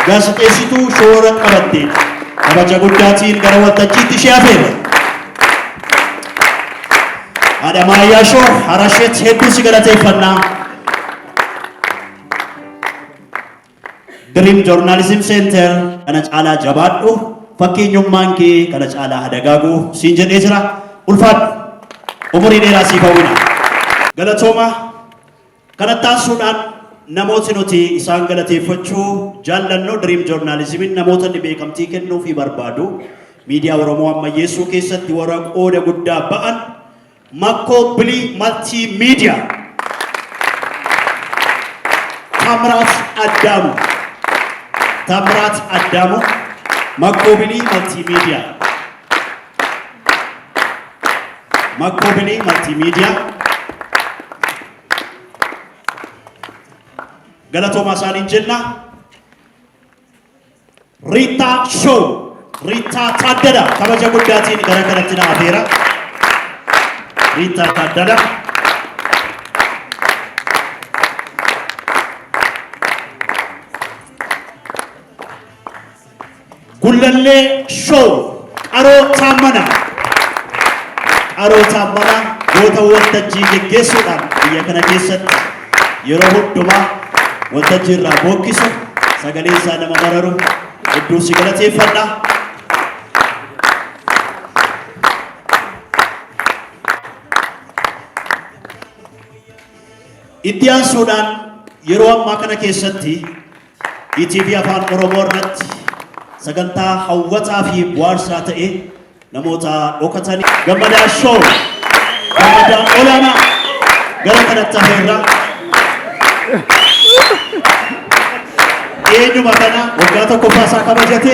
gaazexeessituu shoora qabatteedha. Kabaja guddaatiin gara waltajjiitti ishee afeera. Haadha Maayaa Show, Harasheet, hedduu si galateeffannaa. Dream Journalism Center kana caalaa jabaadhu. Fakkeenyummaan kee kana caalaa haa dagaagu siin jedhee jira. Ulfaadhu. Umurii dheeraa siif hawwina. Galatooma. Kanatti aansuudhaan namooti nuti isaan galateeffachuu jaallannu, Dream Journalismiin namoota inni beekamtii kennuufii barbaadu, miidiyaa Oromoo ammayyeessuu keessatti warra qooda guddaa ba'an, Makkoo Bilii Multimedia, Taamiraat Addaamu. Taamiraat Addaamu, Makkoo Bilii Multimedia. Makkoo Bilii Multimedia. Galatoomaa isaaniin jenna. Riittaa Show, Riittaa Taaddala, kabaja guddaatiin gara kanatti na afeera. Riittaa Taaddala. Gullallee Show, Qaroo Taammanaa. Qaroo Taammanaa goota waltajjii geggeessuudhaan biyya kana keessatti yeroo hundumaa waltajjii irraa bookkisu, sagalee isaa nama mararu, hedduu si galateeffadha. Itti aansuudhaan yeroo ammaa kana keessatti ETV Afaan Oromoo irratti sagantaa hawwataa fi bu'aarsaa ta'e namoota dhokatanii Gammadaa Show, Gammadaa Olaanaa gara kanatti hafeerra. Eenyuma kana waggaa tokkoffaa isaa kabajate.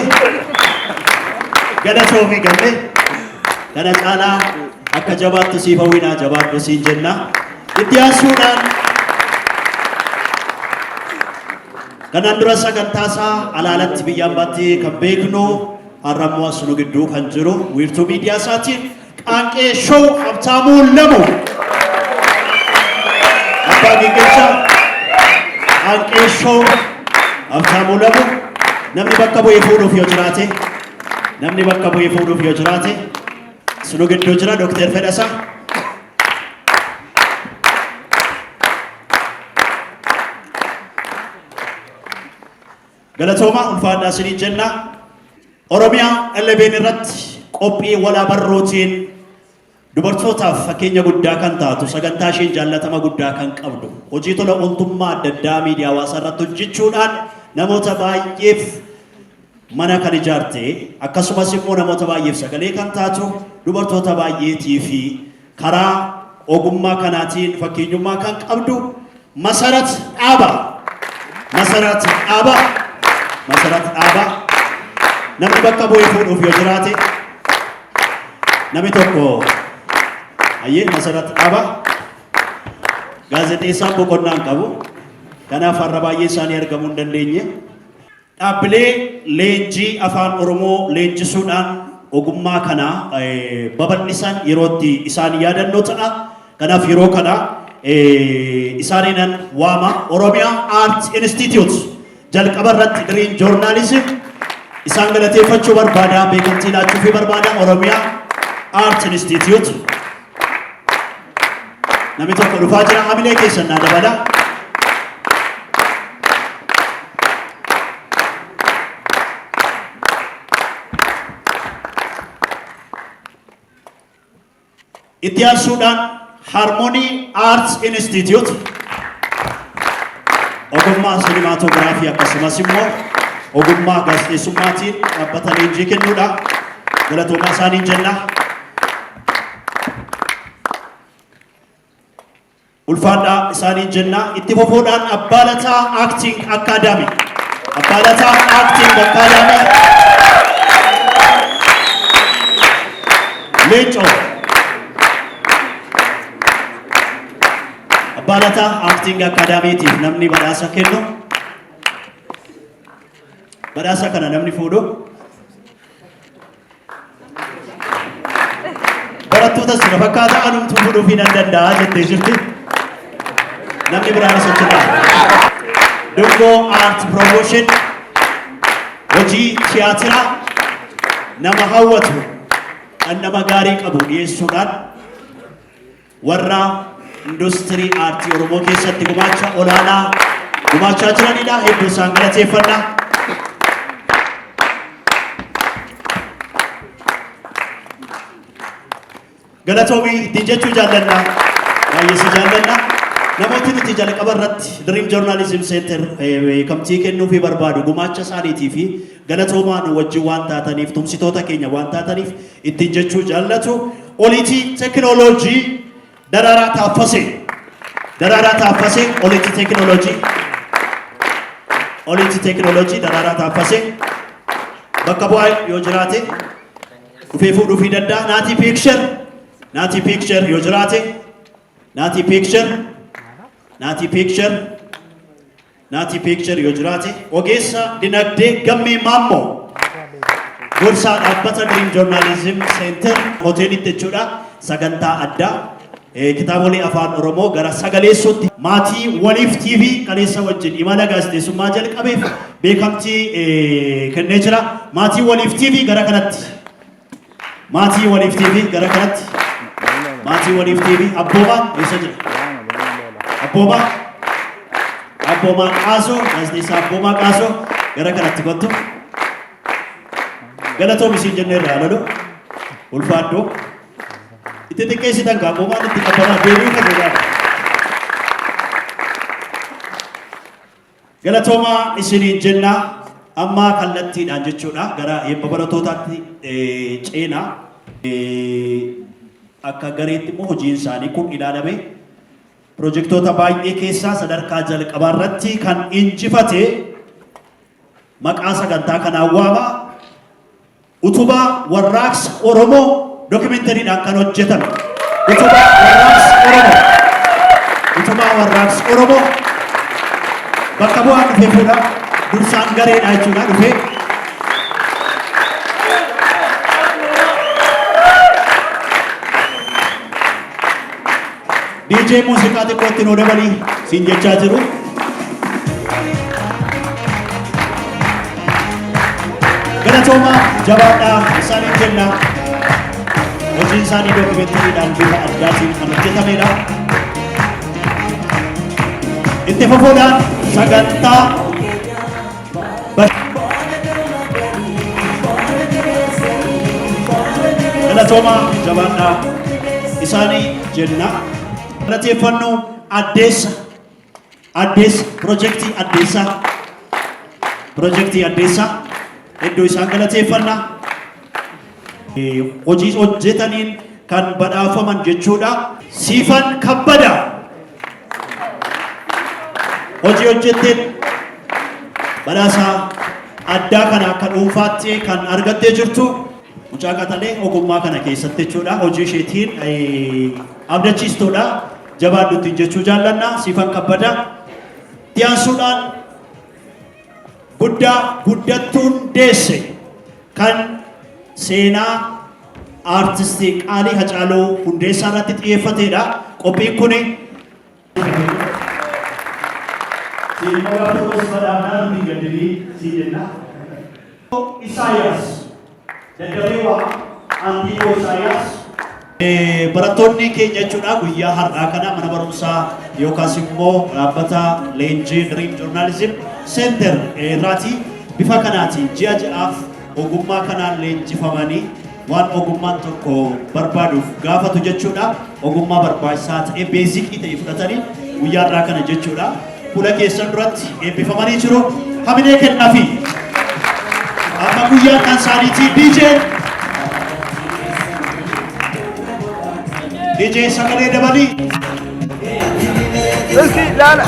Galatoomii gamme. Kana caalaa akka jabaattu siif hawwinaa, jabaadhu siin jenna. Itti aansuudhaan kanaan dura sagantaa isaa alaalatti biyya ambaatti kan beeknu, har'a immoo as nu gidduu kan jiru, wiirtuu miidiyaa isaatiin Qaanqee Show, Habtaamuu Lamu. Abbaa Gingilchaa, Qaanqee Show, Habtaamuu Lamu. Namni bakka bu'ee fuudhuuf yoo jiraate, namni bakka bu'ee fuudhuuf yoo jiraate, sunu gidduu jira Dookter Fedhasaa. Galatoomaa, ulfaadhaa isiniin jenna. Oromiyaa 11 irratti qophii walaa barruutiin dubartootaaf fakkeenya guddaa kan taatu, sagantaa isheen jaallatama guddaa kan qabdu, hojii tola ooltummaa adda addaa miidiyaa hawaasaa irratti hojjechuudhaan namoota baay'eef mana kan ijaarte, akkasumas immoo namoota baay'eef sagalee kan taatu, dubartoota baay'eetii fi karaa ogummaa kanaatiin fakkeenyummaa kan qabdu, Masarat Dhaaba. Masarat Dhaaba. Masarat Dhaaba. Namni bakka bu'ee fuudhuuf yoo jiraate, namni tokko. Ayyee, Masarat Dhaaba. Gaazexeessaan boqonnaa hin qabu. Kanaaf har'a baay'ee isaanii argamuu hin dandeenye. Dhaabbilee leenjii Afaan Oromoo leenjisuudhaan ogummaa kana babal'isan yerootti isaan yaadannoo ta'a. Kanaaf yeroo kana isaaniinan waama. Oromiyaa Art Institute, jalqaba irratti Dream Journalism isaan galateeffachuu barbaada, beekamtii laachuufii barbaada. Oromiyaa Art Institute. Namni tokko dhufaa jira, hamilee keessan naa dabala. Itti aansuudhaan Harmony Arts Institute, ogummaa sinimaatoogiraafii akkasumas immoo ogummaa gaazexeessummaatiin dhaabbata leenjii kennuudha. Galatoomaa isaaniin jenna. Ulfaadhaa isaaniin jenna. Itti fufuudhaan Abbaa Lataa Acting Academy. Abbaa Lataa Acting Academy. Leencoo. Abbaa Lataa Acting Academytiif namni badhaasa kennu. Badhaasa kana namni fuudhu. Barattoota sina fakkaata, anumtuu fuudhuufii nan danda'a jettee jirti. Namni biraanis hojjetaa. Dungoo Art Promotion, hojii tiyaatiraa nama hawwatu, dhandhama gaarii qabu dhiyeessuudhaan warra industirii aartii Oromoo keessatti gumaacha olaanaa gumaachaa jiranidha. Hedduu isaan galateeffanna. Galatoomii ittiin jechuu jaallanna. Baay'ee si jaallanna. Namooti nuti jalqaba irratti Dream Journalism Center beekamtii kennuufii barbaadu gumaacha isaaniitii fi galatoomaa nu wajjin waan taataniif, tumsitoota keenya waan taataniif ittiin jechuu jaallatu. Oliitii Tekinooloojii Daraaraa Taaffasee. Daraaraa Taaffasee, Oliitii Tekinooloojii. Oliitii Tekinooloojii Daraaraa Taaffasee. Bakka bu'aa yoo jiraate dhufee fuudhuufii danda'a. Naatii Picture. Naatii Picture yoo jiraate. Naatii Picture. Naatii Picture. Naatii Picture yoo jiraate. Ogeessa dinagdee Gammee Maammoo. Gorsaa dhaabbata Dream Journalism Center hoteelitti jechuudha. Sagantaa addaa kitaabolee afaan Oromoo gara sagaleessuutti maatii Waliif TV kaleessa wajjin imala gaazexeessummaa jalqabeef beekamtii kennee jira. Maatii Waliif TV gara kanatti. Maatii Waliif TV gara kanatti. Maatii Waliif TV Abboomaa eessa jira? Abboomaa, Abboomaa Qaasoo, gaazexeessaa Abboomaa Qaasoo, gara kanatti kottu. Galatoom isiin jennee irraa lolu. Ulfaadhu. Itti xiqqeessitan kaa, Abboomaan itti qabbanaa deebi'uu kan jedhamu. Galatoomaa isiniin jenna. Amma kallattiidhaan jechuudha gara eebba barattootaatti ceenaa. Akka gareetti immoo hojiin isaanii kun ilaalame pirojektoota baay'ee keessaa sadarkaa jalqabaa irratti kan injifate maqaa sagantaa kanaan waama, Utubaa Warraaqsa Oromoo dokumentariidhaan kan hojjetame. Utubaa Warraaqsa Oromoo. Utubaa Warraaqsa Oromoo bakka bu'aan dhufee fuudha. Dursaan gareedha jechuudha dhufee. DJ muuziqaa xiqqootti nuu dabalii siin jechaa jiru. Galatoomaa, jabaadhaa isaaniin jenna. Hojiin isaanii dookimentariidhaan bifa addaatiin kan hojjetamedha. Itti fufuudhaan sagantaa galatoomaa, jabaadhaa isaanii jenna. Galateeffannoo Addeessa, Addeessa, pirojektii Addeessaa, pirojektii Addeessaa iddoo isaan galateeffanna. Hojii hojjetaniin kan badhaafaman jechuudha. Siifan Kabbada hojii hojjetteen badhaasa addaa kana akka dhuunfaatti kan argattee jirtu, mucaa qaxalee ogummaa kana keessatti jechuudha hojii isheetiin abdachiistuudha. Jabaadhu ittiin jechuu jaallanna Siifan Kabbada. Itti aansuudhaan Guddaa Guddattuun Deesse kan seenaa aartistii qaalii Hacaaluu Hundeessaa irratti xiyyeeffateedha. Qophiin kuni Siin gaafa tokkos badhaafnaa nuti gaddinii siin jenna. Isaayaas daddafee waa Antiikoo Isaayaas. Barattoonni keenya jechuudha guyyaa har'aa kana mana barumsaa yookaas immoo dhaabbata leenjii Dream Journalism Center irraati bifa kanaatiin ji'a 6f ogummaa kanaan leenjifamanii waan ogummaan tokko barbaaduuf gaafatu jechuudha. Ogummaa barbaachisaa ta'e, basic ta'e fudhatanii guyyaa har'aa kana jechuudha. Fuula keessan duratti eebbifamanii jiru. Hamilee kennaafi. Amma guyyaan kan isaaniitii. DJ, DJ, sagalee dabalii. Ilki laala.